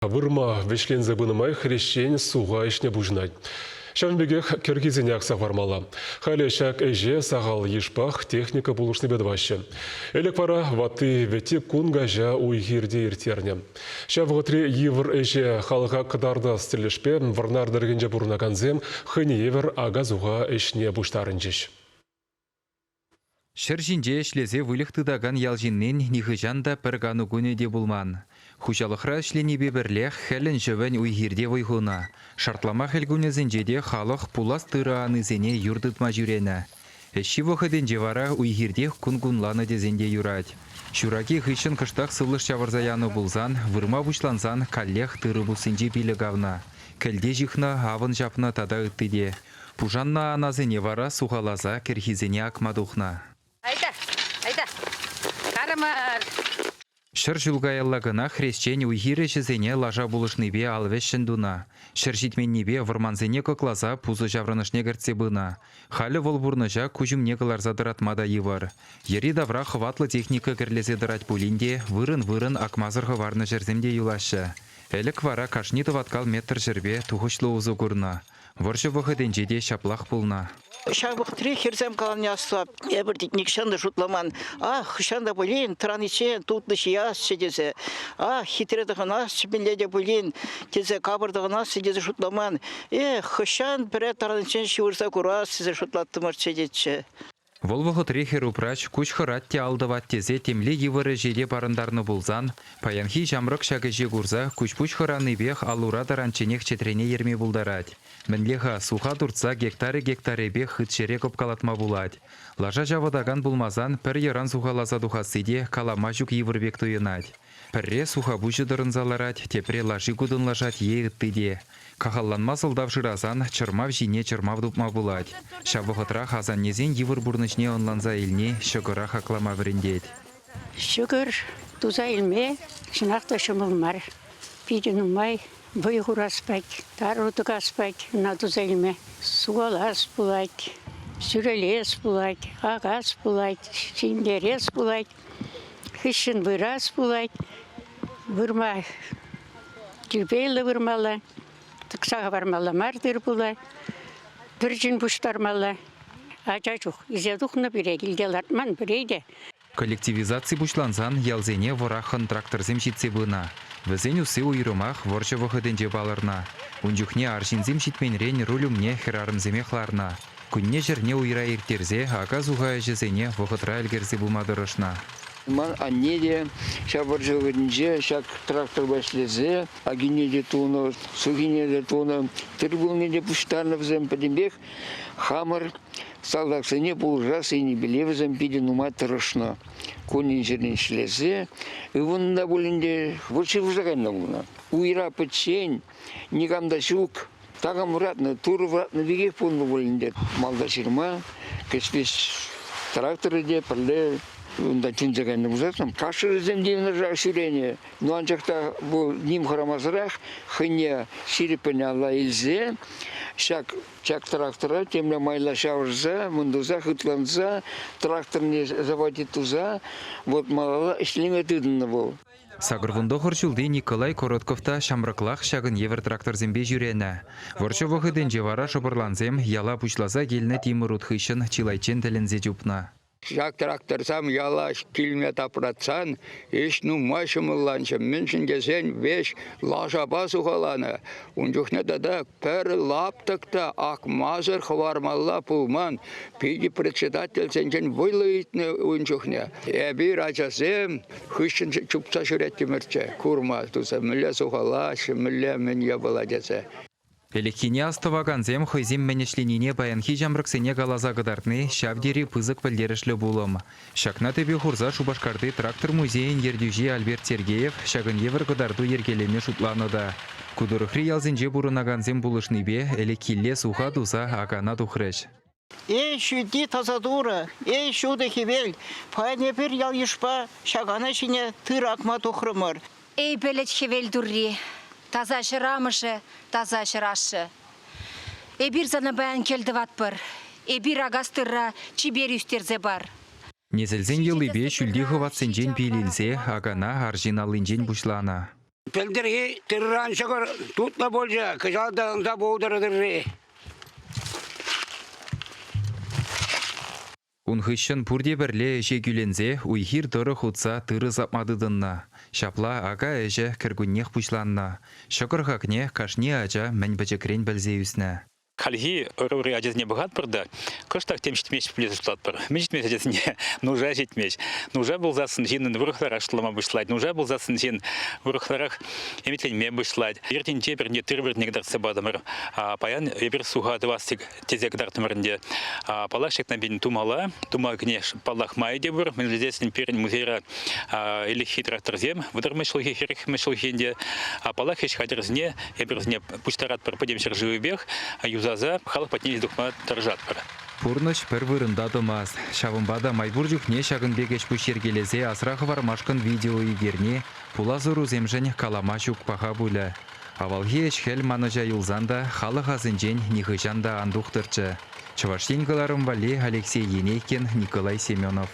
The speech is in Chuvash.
Вырма вӗҫленсе пынӑ май хресчен суха ӗҫне пуҫӑнать. Ҫавӑн пекех кӗрхисене акса хӑвармалла. Халӗ ҫак ӗҫе сахал йышпах техника пулӑшнипе тӑваҫҫӗ. Ӗлӗк вара ватти-вӗтти кун каҫа уй-хирте ирттернӗ. Ҫав вӑхӑтри йывӑр ӗҫе халӑха кӑтартас тӗлӗшпе Вӑрнар тӑрӑхӗнче пурӑнакансем хӑйне евӗр ака-суха ӗҫне пуҫтарӑнчӗҫ. Ҫӗр ҫинче ӗҫлесе выльӑх тытакан ял ҫыннин нихӑҫан та пӗр кану кунӗ те пулман. Хуҫалӑхра ӗҫленипе пӗрлех хӗлӗн-ҫӑвӗн уй-хирте вӑй хунӑ. Шартлама хӗл кунӗсенче те халӑх пулас тырӑ анисене юр тытма ҫӳренӗ. Ӗҫҫи вӑхӑтӗнче вара уй-хиртех кун кунланӑ тесен те юрать. Ҫураки хыҫҫӑн кӑштах сывлӑш ҫавӑрса янӑ пулсан, вырма пуҫлансан каллех тырӑ пуссинче пилӗк авнӑ, кӗлте ҫыхнӑ, авӑн ҫапнӑ тата ытти те. Пушаннӑ анасене вара сухаласа кӗрхисене акма тухнӑ. Айта, айта, карӑмӑр. 100 ҫул каялла кӑна хресчен уй-хир ӗҫӗсене лаша пулӑшнипе ал вӗҫҫӗн тунӑ. Ҫӗр ҫитменнипе вӑрмансене кӑкласа пусӑ ҫаврӑнӑшне кӗртсе пынӑ. Халӗ вӑл пурнӑҫа куҫ умне кӑларса тӑратма та йывӑр. Йӗри-тавра хӑватлӑ техника кӗрлесе тӑрать пулин те вырӑн-вырӑн акмасӑр хӑварнӑ ҫӗрсем те юлаҫҫӗ. Ӗлӗк вара кашни тӑваткал метр ҫӗрпе тухӑҫлӑ усӑ курнӑ. Вӑрҫӑ вӑхӑтӗнче те ҫаплах пулнӑ. Ҫав вӑхӑтри хӗрсем каланине астӑвап. Эпир тет нихҫан та шутламан. Ах, хӑҫан та пулин тӑраниччен тутлӑ ҫиясчӗ тесе. Ах, хитре тӑхӑнасчӗ мӗнле те пулин тесе, капӑр тӑхӑнасчӗ тесе шутламан. Эх, хӑҫан пӗре тӑраниччен ҫывӑрса курас тесе шутлаттӑмӑрччӗ тетчӗ. Вӑл вӑхӑтри хӗр-упраҫ куҫ хӑрать те ал тӑвать тесе темле йывӑр ӗҫе те парӑнтарнӑ пулсан, паянхи ҫамрӑк ҫак ӗҫе курса куҫ-пуҫ хӑранипех ал-ура таранчченех чӗтрене ерме пултарать. Мӗнле-ха суха туртса гектарӗ-гектарӗпе хыт ҫӗре кӑпкалатма пулать? Лаша ҫавӑтакан пулмасан пӗр йӑран сухаласа тухасси те калама ҫук йывӑр пек туйӑнать. Пӗрре суха пуҫӗ тӑрӑнса ларать, тепре лаши кутӑнлашать е ытти те. Кахалланма сӑлтав шырасан чӑрмав ҫине чӑрмав тупма пулать. Ҫав вӑхӑтрах асаннесен йывӑр пурнӑҫне ӑнланса илни ҫӑкӑра хаклама вӗрентет. Ҫӑкӑр туса илме чӑнах та ҫӑмӑл мар. Питӗ нумай вӑй хурас пулать, тару тӑкас пулать ӑна туса илме. Сухалас пулать, сӳрелес пулать, акас пулать, сӳнтерес пулать. Хыҫҫӑн вырас пулать. Вырма тирпейлӗ вырмалла, тӑкса хӑвармалла мар тыр-пула. Пӗрчӗн пуҫтармалла. Ача чух илсе тухнӑ пире, килте лартман пире те. Коллективизаци пуҫлансан ялсене вӑраххӑн тракторсем ҫитсе пынӑ. Вӗсен усси уйрӑмах вӑрҫӑ вӑхӑтӗнче палӑрнӑ. Ун чухне арҫынсем ҫитменрен руль умне хӗрарӑмсемех ларнӑ. Кунне-ҫӗрне уйра ирттерсе ака-суха ӗҫӗсене вӑхӑтра ӗлкӗрсе пыма тӑрӑшнӑ. Ман анне те ҫав вӑрҫӑ вӑхӑтӗнче ҫак тракторпа ӗҫлесе акине те тунӑ, сухине те тунӑ, тыр-пулне те пуҫтарнӑ вӗсем пӗтӗмпех хамӑр салтаксене пулӑшас енӗпеле вӗсем питӗ нумай тӑрӑшнӑ. Кунӗн-ҫӗрӗн ӗҫлесе ывӑннӑ та пулин те вӑрҫӑ пырса кайнӑ пулнӑ. Уйра пӗччен никам та ҫук. Такам вӑратнӑ, Турӑ вӑратнӑ пекех пулнӑ пуль ӗнтӗ. Малта ҫырма, кӗҫ-вӗҫ тракторӗ те пӗрле унта тӳнсе кайнӑ пулсассӑн кашӑрӗсем те юнашар ҫӳренӗ. Ну, анчах та вӑл ним хӑрамасӑрах хӑйне ҫирӗппӗн алла илсе ҫак ҫак трактора темле майла ҫавӑрса, мӑн туса, хытланса, тракторне заводить туса вот малалла ӗҫлеме тытӑннӑ вӑл. 89 ҫулти Николай Коротков та ҫамрӑклах ҫакӑн евӗр тракторсемпе ҫӳренӗ. Вӑрҫӑ вӑхӑтӗнче вара шӑпӑрлансем яла пуҫласа килнӗ тимӗр ут хыҫҫӑн чылайччен тӗлӗнсе чупнӑ. Ҫак тракторсем яла килме тапратсан ӗҫ нумай ҫӑмӑлланчӗ. Мӗншӗн тесен веҫ лашапа сухаланӑ. Ун чухне тата пӗр лаптӑк та акмасӑр хӑвармалла пулман. Питӗ председательсенчен вӑйлӑ ыйтнӑ ун чухне. Эпир, ачасем, хыҫҫӑн чупса ҫӳреттӗмӗрччӗ курма туса мӗнле сухалаҫҫӗ, мӗнле мӗн япала тесе. Ӗлӗкхине астӑвакансем хӑйсем мӗн ӗҫленине паянхи ҫамрӑксене каласа кӑтартни ҫав тери пысӑк пӗлтерӗшлӗ пулӑм. Ҫакна тӗпе хурса Шупашкарти трактор музейӗн ертӳҫи Альберт Сергеев ҫакӑн евӗр кӑтарту йӗркелеме шутланӑ та. Ку тӑрӑхри ялсенче пурӑнакансем пулӑшнипе ӗлӗкхилле суха туса акана тухрӗҫ. Эй, ҫӳлти таса Турӑ, эй, ҫутӑ хӗвел, паян эпир ял-йышпа ҫак ана ҫине тырӑ акма тухрӑмӑр. Эй, пӗлӗт хӗвел турри, таса ҫӗр амӑшӗ, таса ҫӗр ашшӗ. Эпир сана паян кӗл тӑватпӑр. Эпир акас тырра чипер ӳстерсе пар. Несӗлсен йӑлипе ҫӳлти хӑватсенчен пил илсе акана арҫын аллинчен пуҫланӑ. Пӗлтӗрхи тырран ҫӑкӑр тутлӑ пулчӗ, кӑҫал та ӑнса пултӑр тырри. Ун хыҫҫӑн пурте пӗрле ӗҫе кӳленсе уй-хир тӑрӑх утса тырӑ сапма тытӑннӑ. Ҫапла ака ӗҫӗ кӗркуннех пуҫланнӑ. Ҫӑкӑр хакне кашни ача мӗн пӗчӗкрен пӗлсе ӳснӗ. Хальхи ӑрури ачасене пӑхатпӑр та кӑштах тем ҫитмест пуль шутлатпӑр. Мӗн ҫитмест ачасене? Нуша ҫитмест. Нуша пулсассӑн ҫыннӑн урӑхларах шутлама пуҫлать. Нуша пулсассӑн ҫын урӑхларах ӗмӗтленме пуҫлать. Иртинче пӗрне тыр вырӑнне кӑтартса патӑмӑр. Паян эпир суха тӑвас тесе кӑтартрӑмӑр ӗнтӗ. Паллах, ҫакна пирӗн тумалла. Тума кӗне паллах майӗ те пур. Мӗн тесен пирӗн музейра ӗлӗкхи тракторсем вӑтӑрмӗш ҫулхи, хӗрӗхмӗш ҫулхи ӗнтӗ. Паллах, ӗҫ хатӗрӗсене эпир вӗсене пуҫтаратпӑр пӗтӗм ҫӗршывӗпех, юсаса халӑх патне илсе тухма тӑрӑшатпӑр. Пурнӑҫ пӗр вырӑнта тӑмасть. Ҫавӑнпа та май пур чухне ҫакӑн пек ӗҫ-пуҫ йӗркелесе асра хӑвармашкӑн видео ӳкерни пулас ӑрусемшӗн калама ҫук паха пулӗ. Авалхи ӗҫ-хӗл манӑҫа юлсан та халӑх асӗнчен нихӑҫан та ан тухтӑрччӗ. Чӑваш Ен кӑларӑм валли Алексей Енейкин, Николай Семенов.